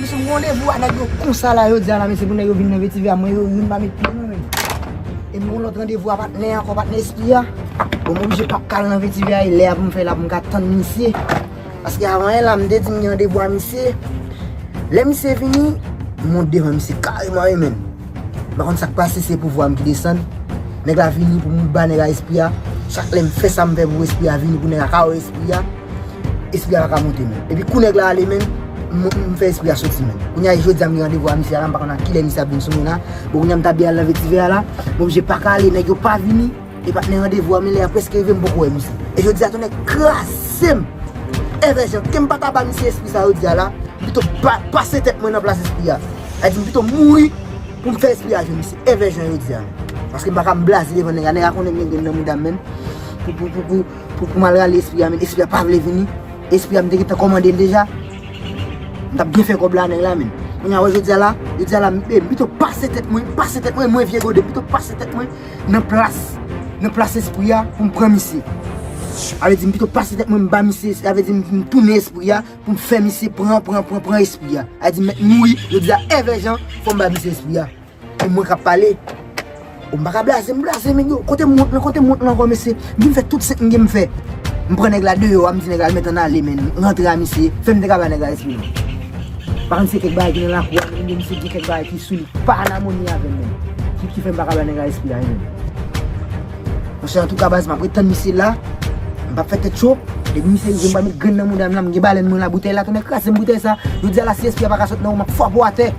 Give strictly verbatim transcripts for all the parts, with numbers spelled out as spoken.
Sou randevou a nèg yo konsa la, yo di a la, mesye, pou nèg yo vin nan vetivè a, mwen yo, youn pa met pye non, men. E m gon lòt randevou a patnè ankò, patnè espri a. Bon, m oblije p ap ka al nan vetivè a, e lè a pou m fè la pou m ka tann misye. Paske avan yè la, m te di m gen randevou a misye. Lè misye vini, m monte devan misye kareman, wi, menm. M pa konn sa k pase, se pouvwa m ki desann. Nèg la vini pou m ba nèg la espri a. Chak lè m fè sa m fè pou espri a vini, pou nèg la ka wè espri a, espri a pa ka monte menm. Epi kou nèg la ale menm, m, m fè espri a soti menm. Kounye a, jodi a m gen randevou a misye a la, m pa konn a kilè misye ap vin sou mwen la. Bon, kounye a m ta byen al nan vetivè a la, m oblije pa ka ale, nèg yo pa vini. E patnè randevou a, men lè a prèske rive, m poko wè misye. E jodi a, tonnè kraze m. Evè jan, ke m pa ta ba misye espri sa jodi a la, m pito pa, pase tèt mwen nan plas espri a. Sa di m pito mouri pou m fè espri a jwenn misye. Evè jan jodi a, men. Paske m pa ka m blaze devan nèg la. Nèg la konnen m gen grenn nan mouda m, men. Pou, pou, pou, pou, pou, pou m al rale espri a, men. Espri a pa vle vini. Espri a, m te gentan kòmande l deja. M t ap byen fè kòb la, nèg la, men. Kounye a, wè, jodi a la, jodi a la, m, m pito pase tèt mwen, pase tèt mwen, mwen vye gode, m pito pase tèt mwen nan plas, nan plas espri a pou m pran misye. Sa vle di, m pito pase tèt mwen, m ba misye, sa vle di, m, m tounen espri a pou m fè misye pran, pran, pran, pran espri a. Sa vle di, m mèt mouri, jodi a, evè jan, fò m ba misye espri a. E mwen k ap pale. O, m pa ka blaze, m blaze, men yo, kote m wont lan, kote m wont lan ankò, mesye? M vin fè tout sèt m gen m fè. M pran nèg la deyò a, m di nèg la al mèt ann ale, men, rantre a misye, fè m te ka ba nèg la espri m. Pa konn se kèk bagay ki nan lakou a, men misye gen kèk bagay ki sou li, pa an amoni avè m, men. Ki, ki fè m pa ka ba nèg la espri a, men. Monchè, antouka, baz, m ap ret tann misye la. M p ap fè tèt cho. Depi misye rive, m pral met grenn nan mouda m la, m gen balèn mwen la, boutèy la, tonnè kraze m boutèy sa. Jodi a la, si espri a pa ka sot nan ou, m ap frape w atè.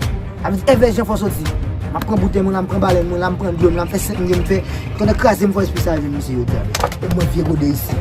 Sa vle di, evè jan fò soti. M ap pran boutèy mwen la, m pran balèn mwen la, m pran dlo m la, m fè sèt m gen m fè. Tonnè kraze m fò espri sa jwenn misye jodi a. E mwen vye gode isi.